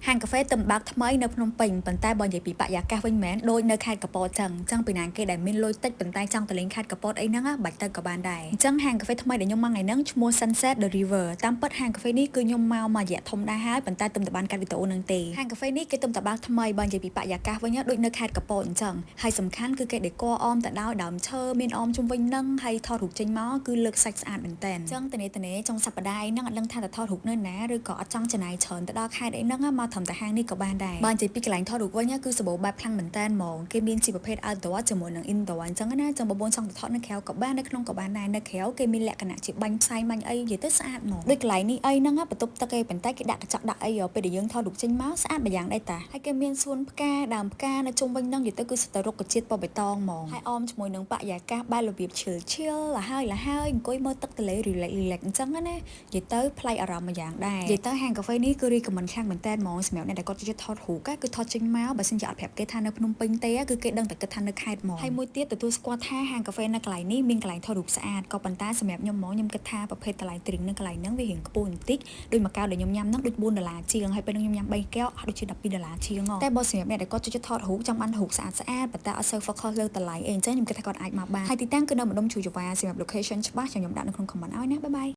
ហាងកាហ្វេទំបើកថ្មីនៅភ្នំពេញប៉ុន្តែបើនិយាយពីបរិយាកាសវិញមែនដូចនៅខេត្តកពតចឹងចឹងពីណាគេដែលមានលុយតិចប៉ុន្តែចង់ទៅលេងខេត្តកពតអីហ្នឹងបាច់ទៅក៏បានដែរអញ្ចឹងហាងកាហ្វេថ្មីដែលខ្ញុំមកថ្ងៃហ្នឹងឈ្មោះ Sunset The River តាមពិតហាងកាហ្វេនេះគឺខ្ញុំមកមួយរយៈធំដែរហើយប៉ុន្តែទំតែបានកាត់វីដេអូហ្នឹងទេហាងកាហ្វេនេះគេទំតែបើកថ្មីបើនិយាយពីបរិយាកាសវិញដូចនៅខេត្តកពតអញ្ចឹងហើយសំខាន់គឺគេ decor អមទៅដោយដើមឈើមានអមជុំវិញហ្នឹងហើយថតរូបចេញមកគឺលើកសាច់ស្អាតមែនតើអញ្ចឹងតនេតនេចុងសប្តាហ៍អីហ្នឹងអត់ដឹងថាទៅថតរូបនៅណាឬក៏អត់ចង់ចំណាយច្រើនទៅដល់ខេត្តអីហ្នឹងមកត្រឹមតែហាងនេះក៏បានដែរបើនិយាយពីកន្លែងថតរូបវិញគឺសម្បូរបែបខ្លាំងមែនតើហ្មងគេមានជាប្រភេទ outdoor ជាមួយនឹង indoor អញ្ចឹងណាចឹងបងប្អូនចង់ទៅថតនៅក្រៅក៏បាននៅក្នុងក៏បានដែរនៅក្រៅគេមានលក្ខណៈជាបាញ់ផ្សែងបាញ់អីនិយាយទៅស្អាតហ្មងដូចកន្លែងនេះអីហ្នឹងបន្ទប់ទឹកឯងប៉ុន្តែគេដាក់កញ្ចក់ដាក់អីពេលដែលយើងថតរូបចេញមកស្អាតម្យ៉ាងដែរតាហើយគេមានសួនផ្កាដើមផ្កានៅជុំវិញហ្នឹងនិយាយទៅគឺសុទ្ធតែរុក្ខជាតិពណ៌បៃតងហ្មងហើយអមជាមួយនឹងបរិយាកាសបែបរបៀប chill chill លហើយលហើយអង្គុយមើលទឹកទន្លេ relax relax អញ្ចឹងណានិយាយទៅប្លែកអារម្មណ៍មួយយ៉ាងដែរនិយាយទៅហាងកាហ្វេនេះគឺ recommend ខ្លាំងមែនតើហ្មងសម្រាប់អ្នកដែលគាត់ចូលចិត្តថតរូបគឺថតចេញមកបើសិនជាអត់ប្រាប់គេថានៅភ្នំពេញទេគឺគេដឹងតែគិតថានៅខេត្តហ្មងហើយមួយទៀតទទួលស្គាល់ថាហាងកាហ្វេនៅកន្លែងនេះមានកន្លែងថតរូបស្អាតក៏ប៉ុន្តែសម្រាប់ខ្ញុំហ្មងខ្ញុំគិតថាប្រភេទតម្លៃ drink នៅកន្លែងហ្នឹងវារៀងខ្ពស់បន្តិចដូចមួយកែវដែលខ្ញុំញ៉ាំហ្នឹងដូច4ដុល្លារជាងហើយពេលហ្នឹងខ្ញុំញ៉ាំ3កែវអស់ដូចជា12ដុល្លារជាងតែបើសម្រាប់អ្នកដែលគាត់ចូលចិត្តថតរូបចង់បានរូបស្អាតស្អាតប៉ុន្តែអត់សូវ focus លើតម្លៃអីអញ្ចឹងខ្ញុំគិតថាគាត់អាចមកបានហើយទីតាំងគឺនៅម្ដុំជ្រូកចង្វាសម្រាប់ location ច្បាស់ខ្ញុំដាក់នៅក្នុង comment ឲ្យណាbye bye.